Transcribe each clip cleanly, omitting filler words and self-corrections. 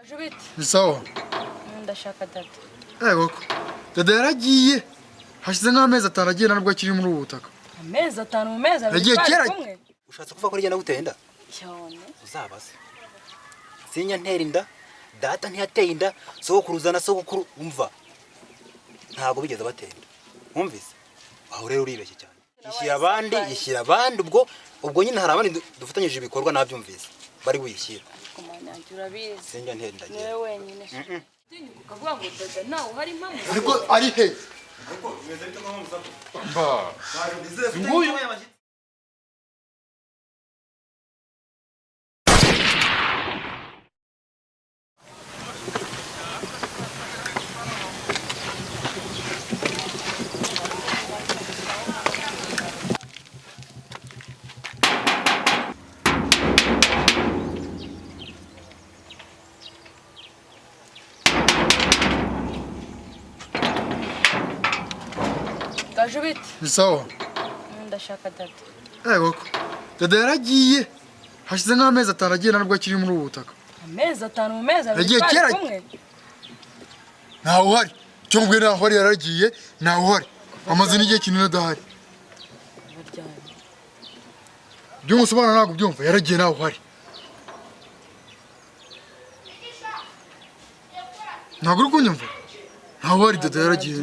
Aje bite? Ni sawa. Ndashaka dada. Yego ko dada yaragiye, hashize nk'amezi 5 agiye, ntabwo akiri muri ubu butaka. Amezi 5, mu mezi 2 Yagiye twari kera. kumwe. Ushatse kuvuga ko rigenda gutera inda? Cyane. Uzabaze. Sinya ntera inda, data ntiyateye inda, sogokuruza na sogokuru, umva, ntabwo bigeze batera inda. Wumvise? Aho rero uribeshye cyane. Yishyira abandi, yishyira abandi. Ubwo nyine hari abandi dufatanyije ibikorwa, nabyumvise bari buyishyira. Ariko mana yanjye, urabizi. Sinya ntera inda. Niwe wenyine. Utinyuka ukavuga ngo dada ntawe uhari mpamvu. Ariko ari he? Mba nguyu. Gaje bite? Ni sawa. Ndashaka dada. Yego ko dada yaragiye, hashize nk'amezi 5 agiye, ntabwo akiri muri ubu butaka. Amezi 5, mu mezi 2 Yagiye twari kera. kumwe. Ntawe uhari. Cyo mbwe ntaho uhari, yaragiye, ntawe uhari, amaze n'igihe kinini adahari. Baryamye. Ibyo ngusobanura ntabwo ubyumva. Yaragiye, ntawe uhari. Ntabwo uri kunyumva? Ntawe uhari, dada yaragiye,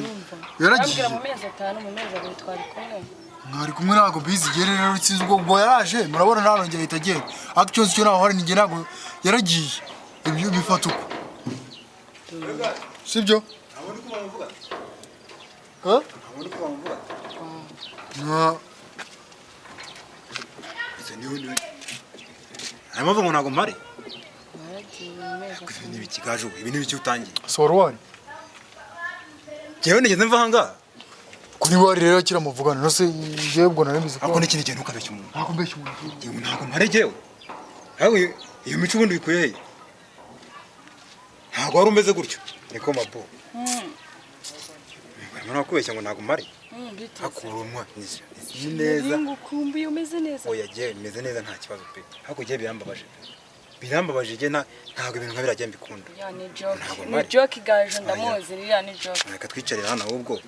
yaragiye. Arambwira mu mezi 5, mu mezi 2 twari kumwe. Mwari kumwe, ntabwo mbizi igihe rero, sinzi ubwo yaraje murabona ntarongera ahita agenda. Ariko ikibazo cyo ntawe uhari, ni njye, ntabwo yaragiye. Ibyo bifata uko, sibyo? Ha? Nta. Harimo avuga ngo ntabwo mpari. Waragiye mu mezi Ibi 5. ni ibiki, Gaju? Ibi ni ibiki utangiye? Sora wari. Njyewe nigeze mva ahangaha? Kuri wari rero kiramuvugana no se? Njyewe ubwo nari mbizi ko Ariko n'ikindi gihe ntukabeshye umuntu. Ntabwo mbeshya umuntu. Njyewe ntabwo mpari jyewe. Ariko iyo mico ubundi bikuye he? Ntabwo wari umeze gutyo. Niko mabo. Barimo nakubeshya ngo ntabwo mpari. Bite? Hakura umwa ni neza. Ngukumbuye, umeze neza. Oya, jyewe meze neza, nta kibazo pe. Ariko jyewe birambabaje pe. Birambabaje jye, ntabwo ibintu nka biriya mbikunda. Ya ni joke. Ntabwo Ni mpari. joke, Gaju ndamuzi, iriya ni joke. Reka twicarire hano ahubwo.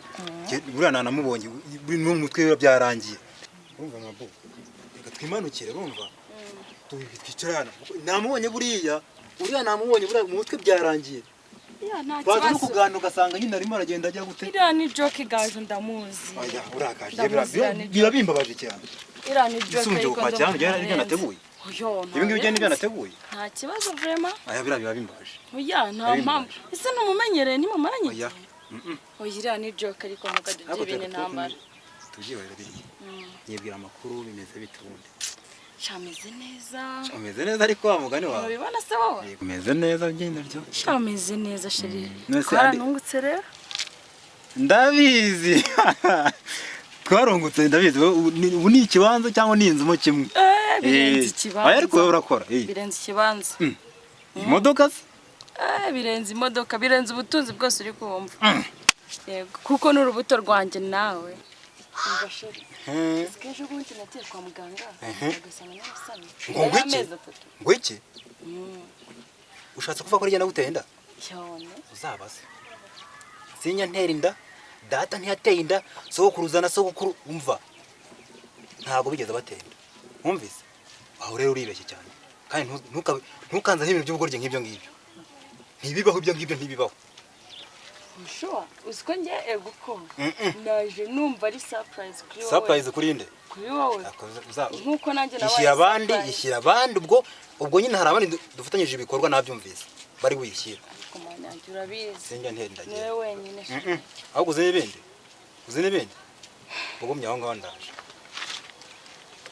Jye buriya nanamubonye, buri no mu mutwe biba byarangiye. Urumva mabo? Reka twimanukire, urumva? Twicare hano. Namubonye buriya. Uriya namubonye buriya, mu mutwe byarangiye. Ya nta Twaza no kibazo. kuganira ugasanga nyine arimo aragenda ajya gute? Iriya ni joke, Gaju ndamuzi. Oya, urakaje. Ndamuzi, iriya ni Biba bimbabaje cyane. Iriya ni joke. Ese ubu ngiye Ariko kukwakira hano, ndumva ibyo ntarenze. nateguye? Oya, Ibi ngibi nibyo ntarenze. nateguye. Nta kibazo vraiment. Aya biriya biba bimbabaje. Oya, nta Biba mpamvu. bimbabaje. Ese ntumumenyereye, ntimumaranye Oya. igihe? Oya, iriya ni joke, ariko mukajya Ariko ugira intambara. Tubyihorera biriya. Nyibwira amakuru, bimeze bite ubundi? Shameze neza. Umeze neza ariko wa mugani wawe. Mubibona se wowe? Umeze neza byenda byo. Shameze neza, chéri. None se Twaranungutse rero. Ndabizi. Twarungutse, ndabizi. Ubu ni ikibanza cyangwa ni inzu mo kimwe? Eh, birenze Eh, ikibanza. Oya, ariko wowe urakora. Eh, Birenze ikibanza. Imodoka se? Eh, birenze imodoka, birenze ubutunzi bwose uri kumva. Yego, kuko ni urubuto rwanjye nawe. Umva chéri. Ese ejo bundi nagiye kwa muganga bagasanga narasamye. Ngo Yari ngwiki? amezi 3. Ngo iki? Ushatse kuvuga ko rigenda gutera inda? Cyane. Uzabaze. Sinya ntera inda, data ntiyateye inda, sogokuruza na sogokuru, umva, ntabwo bigeze batera inda. Wumvise? Aho rero uribeshye cyane. Kandi ntukanzane ibintu by'ubugoryi nk'ibyo ngibyo. Ntibibaho ibyo ngibyo, ntibibaho. Sure, uzi ko njye ego ko naje numva ari surprise kuri wowe. Surprise kuri nde? Kuri wowe. Nkuko nanjye nabaye Yishyira abandi, surprise. yishyira abandi. Ubwo nyine hari abandi dufatanyije ibikorwa, nabyumvise bari buyishyira. Ariko mana yanjye, urabizi. Sinjya ntera inda. Niwe wenyine. Ahubwo uzi n'ibindi, uzi n'ibindi, ugumye aho ngaho ndaje,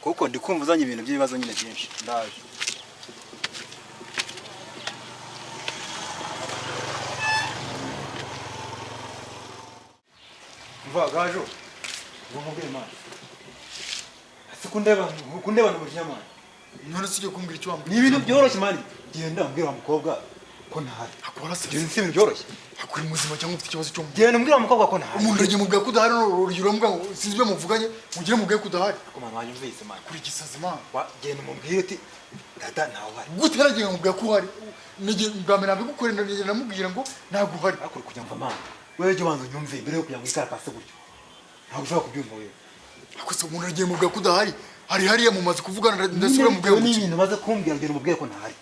kuko ndi kumva uzanye ibintu by'ibibazo nyine byinshi. Ndaje. Mva Gaju, ngo nkubwire man, ese kundeba umujinya man? None se ugiye kumbwira icyo wambwira? Ni ibintu byoroshye man. Genda umbwira wa mukobwa ko ntahari. Akora se? Ibyo si ibintu byoroshye. Akuri muzima cyangwa ufite ikibazo cyo mu Genda umbwira wa mukobwa ko ntahari. Umuntu uragiye mubwira ko udahari, urugero uramubwira ngo sinzi ibyo muvuganye, mugire mubwire ko udahari. Ariko man, wanyumvise man? Kuri igisazi man. Genda umubwire uti dada ntawe uhari. Gute yaragiye mubwira ko uhari? Nige bwa mbere nabigukorera, nigenda namubwira ngo ntabwo uhari. Ariko uri kujya mva mana, wewe jya ubanza unyumve mbere yo kugira ngo wikara gutyo. Ntabwo ushobora kubyumva wewe. Ariko se umuntu agiye mubwira ko udahari, hari hariya mumaze kuvugana, ndasubira mubwira Bitewe ngo iki? n'ibintu umaze kumbwira, ngenda umubwire ko ntahari.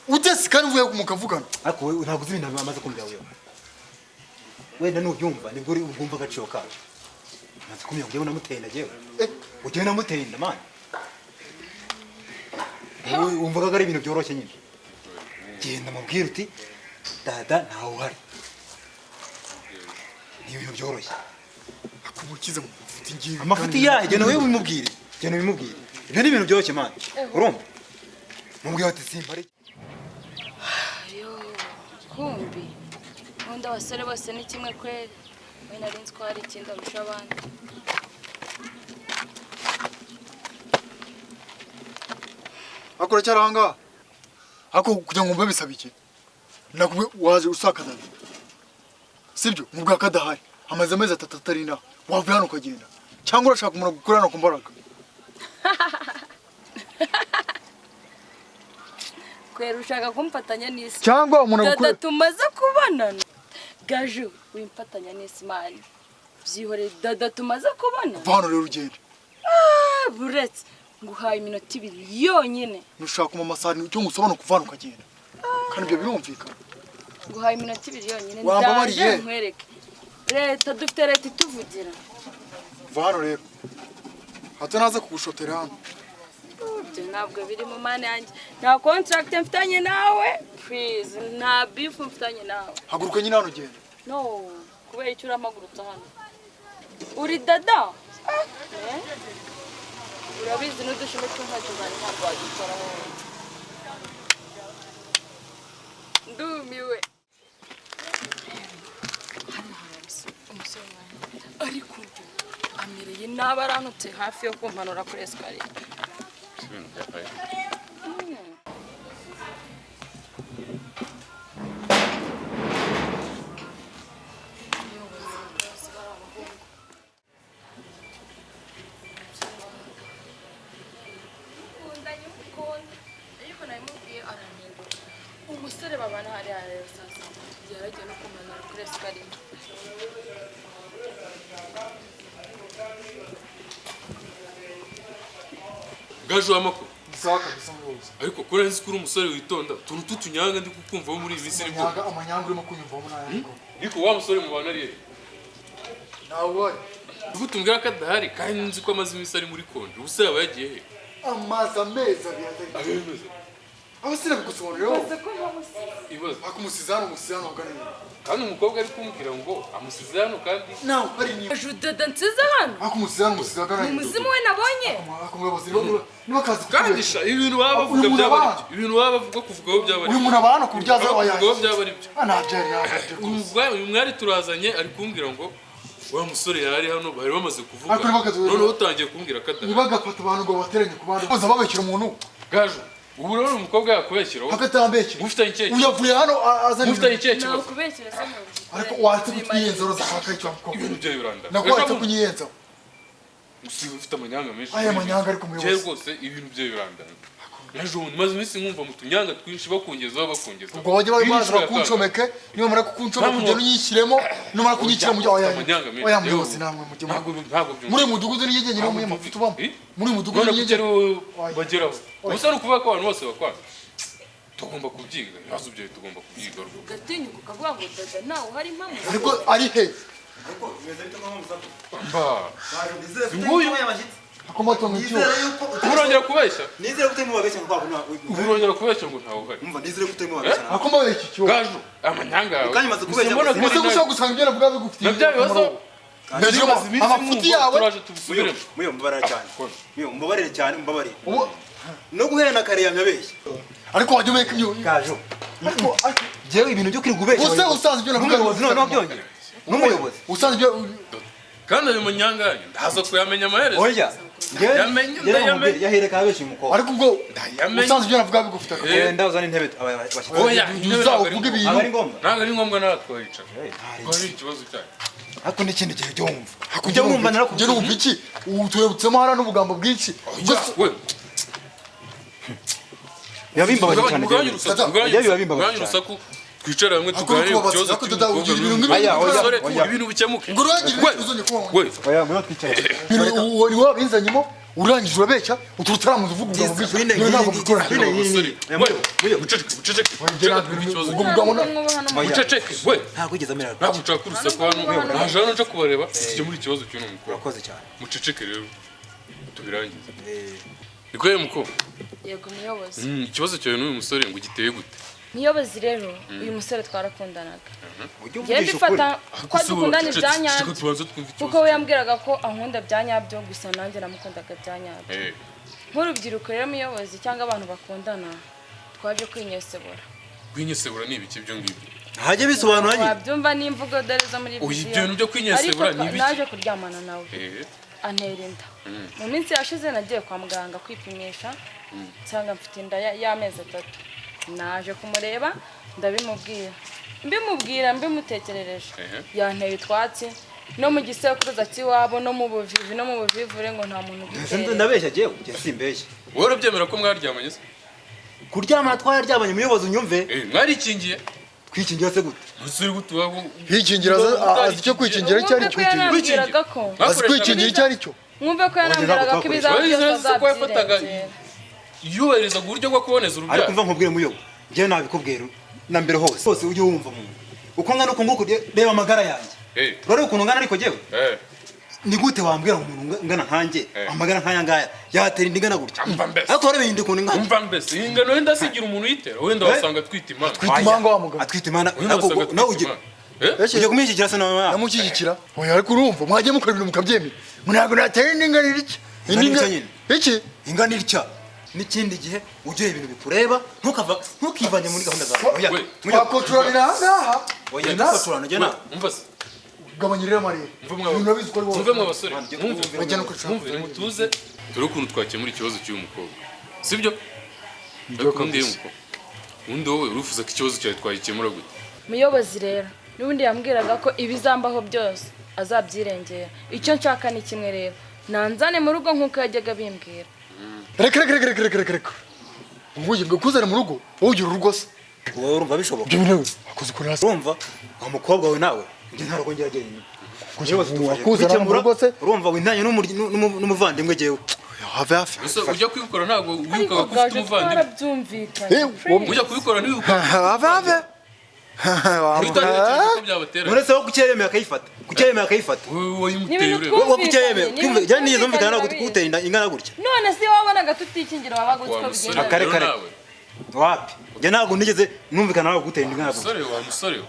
Utese kandi uvuye mukavugana. Ariko wowe ntabwo uzi ibintu amaze kumbwira wewe. Wenda nubyumva nibwo uri bwumva agaciro kayo. Amaze kumbwira ngo ujyewe unamuteye inda, jyewe. Eh. Ujyewe unamuteye inda, man. Wowe wumvaga ko ari ibintu byoroshye nyine. Genda mubwire uti dada ntawe uhari, ni ibintu byoroshye. Akumukize mu mafuti ngibi. Amafuti yayo, genda wowe ubimubwire, genda ubimubwire. Ibyo ni ibintu byoroshye, man. Urumva, mubwire uti simpari. Yo, kumbi ubundi abasore bose ni kimwe kweri. We nari nzi ko hari ikindi arusha abandi. Ariko uracyari aha ngaha? Ariko kugira ngo mbe bisaba iki? Nakubwiye waje usaka dada, sibyo? Mubwira ko adahari, amaze amezi 3 atari inaha. Wavuye hano ukagenda, cyangwa urashaka umuntu gukura hano ku mbaraga? Kwera ushaka kumfatanya n'isi? Cyangwa umuntu Dada agukura tumaze kubonana. Gaju, wimfatanya n'isi man, byihorere. Dada tumaze kubona. Va hano rero ugende. Ah, buretse nguhaye iminota 2 yonyine. Nushaka mu amasaha, icyo ngusaba ni ukuva hano ukagenda, kandi ibyo birumvikana. Nguhaye iminota 2 yonyine. Wambabariye. Ndaje nkwereke leta, dufite leta ituvugira. Va hano rero, hato naza kugushotera hano. Ibyo ntabwo biri mu mana yanjye. Nta contract mfitanye nawe, please, nta beef mfitanye nawe. Haguruka nyine hano ugende. No, kubera icyo urampagurutsa hano? Uri dada. Eh? Urabizi n'udushumi tw'inkweto zanjye ntabwo wagikoraho. Ndumiwe. Hano hari umusore wanjye, ariko ubu amereye nabi, arantutse hafi yo kumpanura kuri escalier. Ibintu byabaye. Mukunda nyamukunda, ariko nabimubwiye arampindura. Umusore babana hariya rero sasa yaragiye no kumanura kuri escalier. Gaju, amakuru? Sawa kabisa muyobozi. Ariko kuri nzi ko uri umusore witonda, utuntu tw'utunyanga ndi kukumvaho muri iyi minsi nibwo. Amanyanga, amanyanga urimo kunyumvamo n'ayandi? Ariko wa musore mubana ari he? Ntawe uhari. Ubu tumbwira ko adahari kandi nzi ko amaze iminsi ari muri konje. Ubu se yaba yagiye he? Amazi amezi 2 atari. Abemeze. Aho sinabigusobanuriraho. Ibibazo. Akumusize hano, umusize hano ahagana inyuma. Kandi umukobwa ari kumbwira ngo amusize hano kandi Nawe hari inyuma. Gaju, dada nsize hano? Akumusize hano, umusize ahagana Ni inyuma. umuzimu we nabonye. Akumuyobozi, niba akazi kandi kukubeshya. sha ibintu baba bavuga Uyu muntu byaba ari abana. byo, ibintu baba bavuga kuvugaho byaba ari Uyu byo. muntu aba hano ku buryo aza Baba kuvugaho wayanjye. byaba ari byo. Ah, ntabyari, ntabyari. Uyu mwari turazanye ari kumbwira ngo wa musore yari hano, bari bamaze kuvuga. Ariko Noneho utangiye kumbwira ko adahari. Ntibagafata abantu ngo babateranye ku bandi, baza babeshyira umuntu. Gaju, ubu rero umukobwa yakubeshyiraho? Akatambeshyira. Mufitanye ikihe Uyu yavuye hano azana Mufitanye ikihe Nawe kibazo? kubeshyira se mu Ariko watse kutwiyenza urazashaka icyo mukobwa. Ibintu byawe biranda. Nako watse kunyiyenzaho. Usiba ufite amanyanga menshi. Aya manyanga ariko umuyobozi. Njyewe rwose ibintu byawe biranda. Ejo bundi maze iminsi nkumva mu tunyanga twinshi bakongezaho bakongezaho. Ubwo bajya Iyi ni baza inshuro ya kangahe? bakuncomeke, nibamara kukuncomeka Nta ugenda muntu- unyishyiremo, numara kunyishyira mu Ufite amanyanga menshi. oya muyobozi, namwe mujye Ntabwo byumva. muri uyu mudugudu ni njye nyine umunyamafuti ubamo. Eh? Muri uyu mudugudu None ni kuki njye. ari wowe Oya. bageraho? Oya. Gusa ni ukuvuga ko abantu bose bakwanga. Tugomba kubyiga, ibibazo byawe tugomba kubyiga rwose. Ugatinyuka ukavuga ngo dada ntawe uhari mpamvu. Ariko ari he? Ariko bimeze bite ko musaku? Mba. Nizere ko Nguyu. utari abashyitsi. Akomato mu cyuma. Nizere yuko Urongera kubeshya? Nizere ko utarimo babeshya ngo kwako. Urongera kubeshya ngo ntawe uhari. Umva, nizere ko utarimo babeshya. Akomato iki cyuma. Gaju, amanyanga yawe. Kandi maze kubeshya Gusa mbona gusa. ko Ese ari gushaka gusanga ibyo navuga bigufitiye Na bya bibazo Mbese Maze iminsi amafuti mwumva, yawe. turaje tubisubiremo. Muyo mbabarira cyane. Muyo mbabarire cyane, mbabarire. Ubu No guhera kare yamye abeshya. ariko wajya umeka ibyo. Gaju. Ariko Jewe ibintu byo kwirirwa ubeshya. Use usanzwe ibyo navuga. N'umuyobozi noneho byongeye. N'umuyobozi. Usanzwe ibyo. Kandi ayo manyanga yanyu ndaza kuyamenya amaherezo. Oya. Njyewe Yamenye, njyewe ndayamenye. namubwira, yahereka abeshya uyu mukobwa. Ariko ubwo Ndayamenye. usanzwe ibyo navuga bigufitiye akamaro. Genda uzane intebe abashyitsi. Oya, intebe Uza ntabwo ari uvuge ngombwa. ibintu. Aba ari ngombwa. Ntabwo ari ngombwa nawe twayicara. Eh, ntari. Kuko ari ikibazo cyanyu. Ariko n'ikindi gihe ujya wumva. Ujya Ujya wumva Njye narakubwiye. numva iki? Ubu turebutsemo hariya n'ubugambo bwinshi. Oya, Gusa we. Biba bimbabaje cyane. Mugabanye urusaku, mugabanye Biba urusaku, bimbabaje mugabanye cyane. urusaku, twicare hamwe Ako tuganire ku kubabaza, kibazo ako dada cy'umukobwa ugira ibintu n'uyu nk'ibi. Aya, oya, musore, oya. ibintu bikemuke. Ngo urangire We, uzongeye kuba we, Oya, ngwino twicare. Ibintu wari wabinzanyemo, urangije urabeshya, uturutse uriya uvuga ubugabo bwinshi. Niyo ntabwo mbikora. Abasore, we, muceceke, muceceke, muceceke, twumve ikibazo. Ubwo mugabo na- Mwubaha no mu- Oya. Muceceke, we. Ntabwo wigeze amera Ntabwo nshaka urusaku hano, naje hano nje kubareba dukemure ikibazo cy'uno mukobwa. Urakoze cyane. Muceceke rero tubirangize. Niko yewe mukobwa? Yego muyobozi. Ikibazo cyawe n'uyu musore ngo giteye gute? Muyobozi rero, uyu musore twarakundanaga. Ujye Njyewe uvugisha ukuri. mbifata ko Gusa ubu dukundana ceceke, ibya ceceke, nyabyo, tubanze twumve ikibazo. kuko we yambwiraga ko ankunda bya nyabyo, gusa nanjye namukundaga bya nyabyo. Nk'urubyiruko rero muyobozi, cyangwa abantu bakundana, twaje kwinyesebura. Kwinyesebura ni ibiki ibyo ngibyo? Ntajya bisobanura nyine. Wabyumva n'imvugo dore zo muri Oya, viziyo. ibyo bintu byo kwinyesebura Ariko ni ibiki? naje kuryamana nawe, antera inda. Mu minsi yashize nagiye kwa muganga kwipimisha, nsanga mfite inda y'amezi 3. Naje kumureba, ndabimubwira, mbimubwira mbimutekerereje, yanteye utwatsi no mu gisekuruza cy'iwabo, no mu buvivi no mu buvivure, ngo nta muntu Ese ugitera. ndabeshya jewe? Njye simbeshya. Wowe urabyemera ko mwaryamanye se? Kuryamana twararyamanye muyobozi, unyumve. Mwarikingiye? Twikingira se gute? Umusore gute waba Yikingira, azi icyo kwikingira icyo ari Mwumve cyo. ko yanambwiraga ko Azi kwikingira icyo ari cyo. Mwumve ko yanambwiraga ko ibizaba Oya, byose izo ko yafataga azabyirengera. yubahirizaga uburyo bwo kuboneza Ariko urubyaro. mva nkubwire muyobo, njyewe nabikubwira na mbere hose hose, ujye wumva umuntu uko ngana uku nguku, reba amagara yanjye. Urareba ukuntu ngana, ariko jyewe ni gute wambwira ngo umuntu ungana nkanjye, amagara nk'aya ngaya, yatera inda ingana gutya? Umva mbese. Ariko wareba iyi ukuntu ingana. Umva mbese, iyi ngano wenda asigira umuntu uyitera, wenda wasanga atwite imana. Twita impanga wa mugabo. Atwite imana. Wenda Ariko wasanga nawe atwite ugiye imana. ugiye kumushyigikira se nawe? Namushyigikira. Oya, ariko urumva mwajya mukora ibintu mukabyemera. Ntabwo natera indi ngano iki. Ingana Indi itya nyine. Iki? Ingana itya. N'ikindi gihe ujye ibintu bikureba, ntukava ntukivange muri gahunda zawe. Oya, We. muyobo. Twakocuranira aha ngaha. Oya, dukocorana jye nawe. Umva se. Gabanyirira amarira. Mve mwa Ibintu urabizi ko ari wowe. Mve mwa basore, mwumve. Bajya no kwicara. Mwumve, nimutuze dore ukuntu twakemura ikibazo cy'uyu mukobwa, sibyo? Ariko ubundi yewe mukobwa, ubundi wowe urifuza ko ikibazo cyawe twagikemura gute? Muyobozi rero, n'ubundi yambwiraga ko ibizambaho byose azabyirengera. Icyo nshaka ni kimwe rero, nanzane mu rugo nk'uko yajyaga abimbwira. Reka, reka, reka, reka, reka, reka, reka. Nguye ngo kuzana mu rugo, wowe ugira urugo se? Wowe urumva bishoboka? Ibyo bintu wakoze ukuntu hasi. Urumva wa mukobwa we nawe, njye nta rugo ngira jyenyine. Muyobozi, tufashe Wakuzana mu kubikemura. rugo se? Urumva wintanye n'umuvandimwe jyewe. Have hafi. Ese ujya kubikora ntabwo Ariko wibukaga ko ufite bwaje umuvandimwe? twarabyumvikanye. Ujya kubikora ntiwibuka? Have have. Utatekereza ko byabatera? None se wowe kuki yemeye akayifata? Kuki yemeye akayifata? Wowe wayimuteye Ni ibintu ureba. Wowe kuki yemeye? Twumvikanye, ni ibintu Njye nigeze numvikana nawe twumvikanye. kugutera inda ingana gutya. None se wabonaga tutikingira, wabaga uzi Wa ko musore bigenda? Akare rero kare. nawe. Wapi, njye ntabwo nigeze numvikana nawe kugutera inda ingana gutya. Musore wa musore we.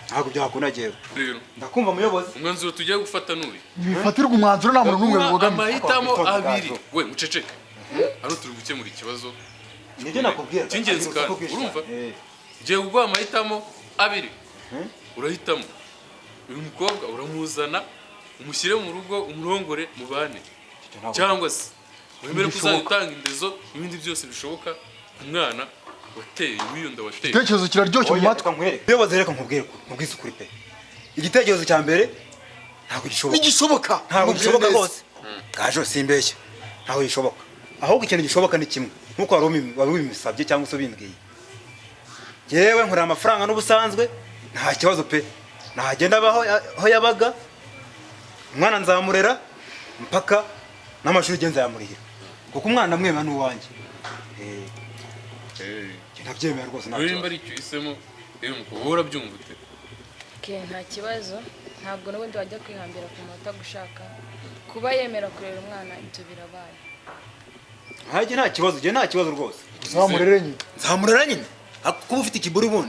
Ntabwo byakunda jyewe. Rero Ndakumva muyobozi. umwanzuro tugiye gufata n'uyu. Bifatirwa umwanzuro, nta muntu n'umwe Ndaguha bibogamiye. amahitamo Witonde abiri. gato. We muceceke, hano turi gukemura ikibazo Nibyo nakubwira. cy'ingenzi kandi urumva, ngiye kuguha amahitamo abiri. Urahitamo uyu mukobwa, uramuzana umushyire mu rugo, umurongore, mubane, cyangwa se wemere ko uzajya utanga indezo n'ibindi byose bishoboka ku mwana wateye, w'iyo nda wateye. Igitekerezo kiraryoshye mu matwi. Muyobozi, reka nkubwire, nkubwize ukuri pe, igitekerezo cya mbere ntabwo gishoboka. Ntigishoboka. Ntabwo Mubwire gishoboka neza. rwose gajo, simbeshya, ntabwo gishoboka. Ahubwo ikintu gishoboka ni kimwe, nk'uko wari ubimusabye cyangwa se ubimbwiye. Yewe, nkorera amafaranga n'ubusanzwe, nta kibazo pe. Nagenda abaho aho yabaga, umwana nzamurera mpaka n'amashuri igenza yamurihira, kuko umwana ndamwemera n'uwanjye. Njye ndabyemera rwose, nta Rero kibazo. nimba ari icyo uhisemo rero umukobwa, wowe urabyumva ute? Okay, nta kibazo. Ntabwo n'ubundi wajya kwihambira ku muntu utagushaka. Kuba yemera kurera umwana, ibyo birabaye. Ntajye nta kibazo, njye nta kibazo rwose. Uzamurere nyine. Nzamurera nyine. Kuba ufite ikiburi ubundi.